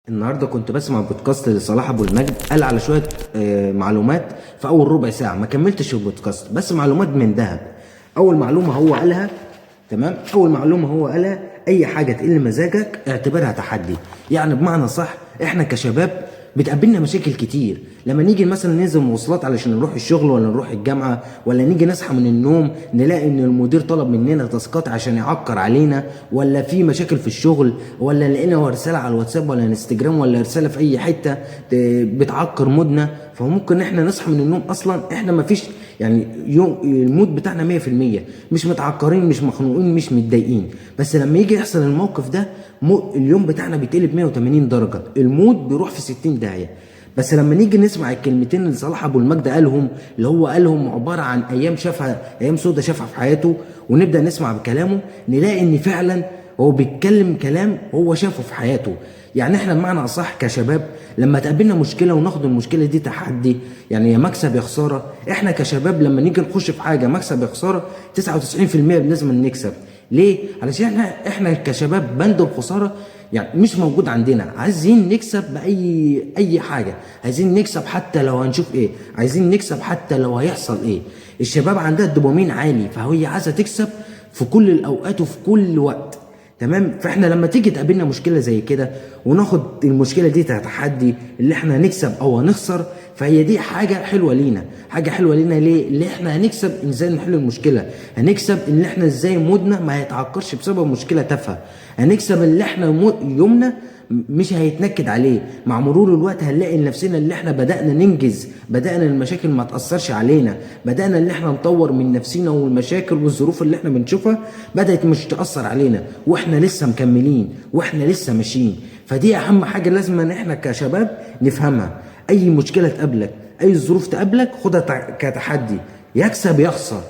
النهارده كنت بسمع بودكاست لصلاح ابو المجد، قال على شوية معلومات في اول ربع ساعه، ما كملتش البودكاست، بس معلومات من ذهب. اول معلومة هو قالها، تمام، اول معلومة هو قالها: اي حاجة تقل مزاجك اعتبرها تحدي. يعني بمعنى صح، احنا كشباب بتقابلنا مشاكل كتير. لما نيجي مثلا ننزل مواصلات علشان نروح الشغل ولا نروح الجامعة، ولا نيجي نصحى من النوم نلاقي ان المدير طلب مننا تاسكات عشان يعكر علينا، ولا في مشاكل في الشغل، ولا لقينا رسالة على الواتساب ولا انستجرام ولا رسالة في اي حتة بتعكر مودنا. فممكن احنا نصحى من النوم اصلا احنا ما فيش يعني يوم ال mood بتاعنا 100%، مش متعكرين، مش مخنوقين، مش متضايقين، بس لما يجي يحصل الموقف ده اليوم بتاعنا بيتقلب 180 درجة، ال mood بيروح في 60 داهية. بس لما نيجي نسمع الكلمتين اللي صلاح ابو المجد قالهم، اللي هو قالهم عبارة عن ايام شافها، ايام سودة شافها في حياته، ونبدأ نسمع بكلامه، نلاقي ان فعلا هو بيتكلم كلام هو شافه في حياته. يعني احنا بمعنى اصح كشباب لما تقابلنا مشكلة وناخد المشكلة دي تحدي، يعني يا مكسب يا خسارة. احنا كشباب لما نيجي نخش في حاجة مكسب يا خسارة، 99% لازم نكسب. ليه؟ علشان احنا كشباب بند الخسارة يعني مش موجود عندنا. عايزين نكسب بأي حاجة، عايزين نكسب حتى لو هنشوف ايه، عايزين نكسب حتى لو هيحصل ايه. الشباب عندها الدوبامين عالي، فهي عايزة تكسب في كل الأوقات وفي كل وقت، تمام. فاحنا لما تيجي تقابلنا مشكلة زي كده وناخد المشكلة دي تحدي اللي احنا هنكسب او هنخسر، فهي دي حاجة حلوة لينا. حاجة حلوة لينا ليه؟ اللي احنا هنكسب ازاي نحل المشكلة، هنكسب ان احنا ازاي مودنا ما هيتعكرش بسبب مشكلة تافهة، هنكسب اللي احنا يومنا مش هيتنكد عليه. مع مرور الوقت هنلاقي نفسنا اللي احنا بدأنا ننجز، بدأنا المشاكل ما تأثرش علينا، بدأنا اللي احنا نطور من نفسنا، والمشاكل والظروف اللي احنا بنشوفها بدأت مش تأثر علينا، واحنا لسه مكملين واحنا لسه ماشيين. فدي اهم حاجة لازم ان احنا كشباب نفهمها. اي مشكلة تقابلك، اي ظروف تقابلك، خدها كتحدي، يكسب يخسر.